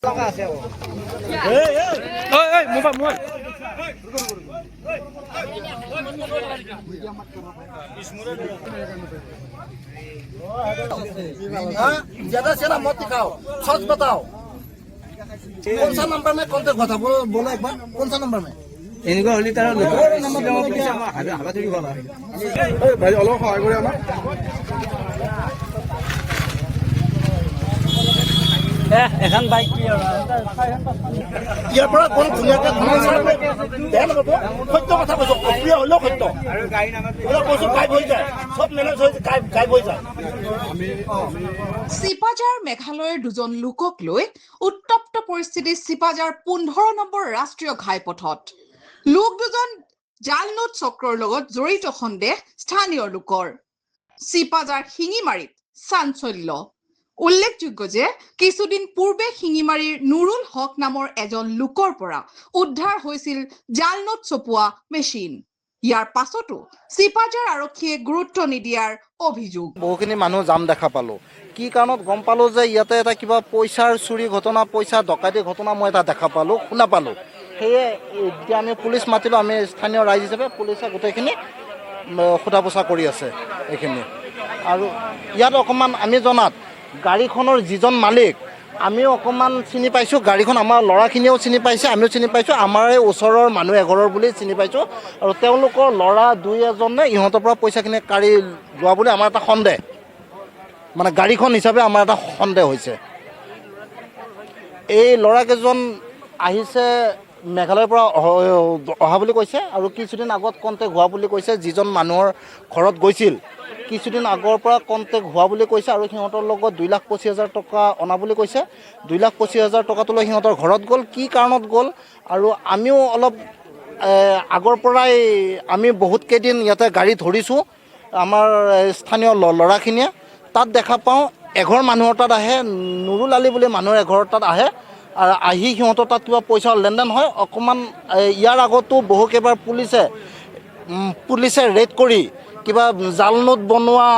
Mobile mobile. हाँ, ज्यादा से मत दिखाओ, सच बताओ, कौन सा नंबर में कॉन्टेक्ट हुआ था? बोलो बोलो एक बार, कौन सा नंबर में? এনেকুৱা হ'লে তাৰ শ্বিলঙৰ পুলিচে আমাক হাবাথুৰি খোৱাব। ভাই, অলপ সহায় কৰি আমাক। এখন বাইক কি আৰু? ইয়াৰ পৰা কোন ধুনীয়াকে বেয়া নাপাব, সত্য কথা কৈছো, অপ্ৰিয় হ'লেও সত্য এইবিলাক কৈছো। গাইব হৈ যায়, চব মেনেজ হৈ গাইব গাইব হৈ যায়। চিপাঝাৰ মেঘালয়ৰ দুজন লোকক লৈ উত্তপ্ত পৰিস্থিতি চিপাঝাৰ 15 নম্বৰ ৰাষ্ট্ৰীয় ঘাইপথত। লোক দুজন জাল নোট চক্ৰৰ লগত জড়িত সন্দেহ স্থানীয় লোকৰ। চিপাঝাৰ শিঙিমাৰীত চাঞ্চল্য। উল্লেখযোগ্য যে কিছুদিন পূৰ্বে শিঙিমাৰীৰ নুৰুল হক নামৰ এজন লোকৰ পৰা উদ্ধাৰ হৈছিল জাল নোট ছপোৱা মেচিন। ইয়াৰ পাছতো চিপাঝাৰ আৰক্ষীয়ে গুৰুত্ব নিদিয়াৰ অভিযোগ। বহুখিনি মানুহ জাম দেখা পালোঁ। কি কাৰণত গম পালোঁ যে ইয়াতে এটা কিবা পইচাৰ চুৰি ঘটনা, পইচা ডকাইতিৰ ঘটনা মই এটা দেখা পালোঁ, শুনা পালোঁ। সেয়ে এতিয়া আমি পুলিচ মাতিলোঁ। আমি স্থানীয় ৰাইজ হিচাপে পুলিচে গোটেইখিনি সোধা পোছা কৰি আছে এইখিনি। আৰু ইয়াত অকণমান আমি জনাত গাড়ীখনৰ যিজন মালিক, আমিও অকণমান চিনি পাইছোঁ। গাড়ীখন আমাৰ ল'ৰাখিনিয়েও চিনি পাইছে, আমিও চিনি পাইছোঁ। আমাৰ এই ওচৰৰ মানুহ এঘৰৰ বুলি চিনি পাইছোঁ। আৰু তেওঁলোকৰ ল'ৰা দুই এজনে ইহঁতৰ পৰা পইচাখিনি কাঢ়ি লোৱা বুলি আমাৰ এটা সন্দেহ, মানে গাড়ীখন হিচাপে আমাৰ এটা সন্দেহ হৈছে। এই ল'ৰাকেইজন আহিছে মেঘালয়ৰ পৰা অহা বুলি কৈছে আৰু কিছুদিন আগত কণ্টেক্ট হোৱা বুলি কৈছে। যিজন মানুহৰ ঘৰত গৈছিল, কিছুদিন আগৰ পৰা কণ্টেক্ট হোৱা বুলি কৈছে আৰু সিহঁতৰ লগত 2,25,000 টকা অনা বুলি কৈছে। 2,25,000 টকাটো লৈ সিহঁতৰ ঘৰত গ'ল। কি কাৰণত গ'ল? আৰু আমিও অলপ আগৰ পৰাই আমি বহুত কেইদিন ইয়াতে গাড়ী ধৰিছোঁ। আমাৰ স্থানীয় ল'ৰাখিনিয়ে তাত দেখা পাওঁ, এঘৰ মানুহৰ তাত আহে, নুৰুল আলী বুলি মানুহৰ এঘৰৰ তাত আহে আৰু আহি সিহঁতৰ তাত কিবা পইচাৰ লেনদেন হয় অকণমান। ইয়াৰ আগতো বহু কেইবাৰ পুলিচে ৰেড কৰি কিবা জাল নোট বনোৱা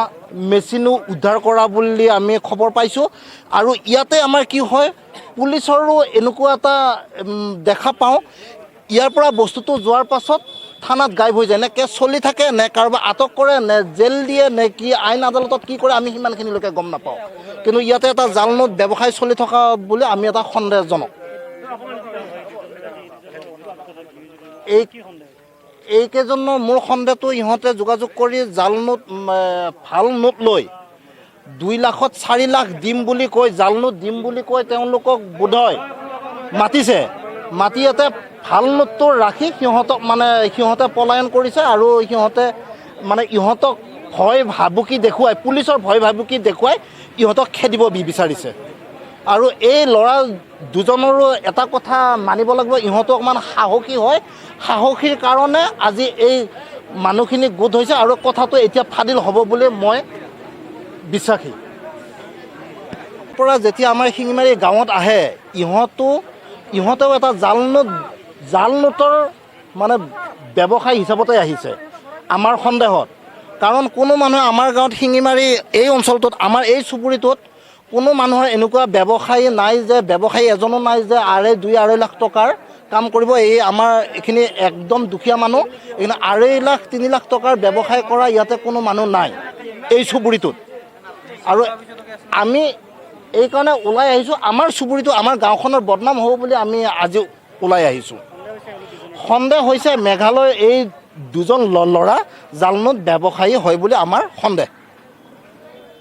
মেচিনো উদ্ধাৰ কৰা বুলি আমি খবৰ পাইছোঁ। আৰু ইয়াতে আমাৰ কি হয়, পুলিচৰো এনেকুৱা এটা দেখা পাওঁ, ইয়াৰ পৰা বস্তুটো যোৱাৰ পাছত থানাত গাইব হৈ যায়। নে কেছ চলি থাকে, নে কাৰোবাক আটক কৰে, নে জেল দিয়ে, নে কি আইন আদালতত কি কৰে, আমি সিমানখিনিলৈকে গম নাপাওঁ। কিন্তু ইয়াতে এটা জাল নোট ব্যৱসায় চলি থকা বুলি আমি এটা সন্দেহজনক। এইকেইজনৰ মোৰ সন্দেহটো, ইহঁতে যোগাযোগ কৰি জাল নোট, ভাল নোট লৈ 2 লাখত 4 লাখ দিম বুলি কৈ, জাল নোট দিম বুলি কৈ তেওঁলোকক বোধহয় মাতিছে। মাতি ইয়াতে ভাল নোটটো ৰাখি সিহঁতক মানে সিহঁতে পলায়ন কৰিছে। আৰু সিহঁতে মানে ইহঁতক ভয় ভাবুকি দেখুৱাই, পুলিচৰ ভয় ভাবুকি দেখুৱাই ইহঁতক খেদিব বিচাৰিছে। আৰু এই ল'ৰা দুজনৰো এটা কথা মানিব লাগিব, ইহঁতো অকণমান সাহসী হয়। সাহসীৰ কাৰণে আজি এই মানুহখিনি গোট হৈছে আৰু কথাটো এতিয়া ফাদিল হ'ব বুলি মই বিশ্বাসী। পৰা যেতিয়া আমাৰ শিঙিমাৰী গাঁৱত আহে, ইহঁতেও এটা জাল নোটৰ মানে ব্যৱসায় হিচাপতে আহিছে আমাৰ সন্দেহত। কাৰণ কোনো মানুহে আমাৰ গাঁৱত, শিঙিমাৰী এই অঞ্চলটোত, আমাৰ এই চুবুৰীটোত কোনো মানুহৰ এনেকুৱা ব্যৱসায়ী নাই যে, ব্যৱসায়ী এজনো নাই যে আঢ়ৈ দুই আঢ়ৈ লাখ টকাৰ কাম কৰিব। এই আমাৰ এইখিনি একদম দুখীয়া মানুহ, এইখিনি আঢ়ৈ লাখ 3 লাখ টকাৰ ব্যৱসায় কৰা ইয়াতে কোনো মানুহ নাই এই চুবুৰীটোত। আৰু আমি এইকাৰণে ওলাই আহিছোঁ, আমাৰ চুবুৰীটো, আমাৰ গাঁওখনৰ বদনাম হ'ব বুলি আমি আজি ওলাই আহিছোঁ। সন্দেহ হৈছে মেঘালয়ৰ এই দুজন ল'ৰা জালনোট ব্যৱসায়ী হয় বুলি আমাৰ সন্দেহ।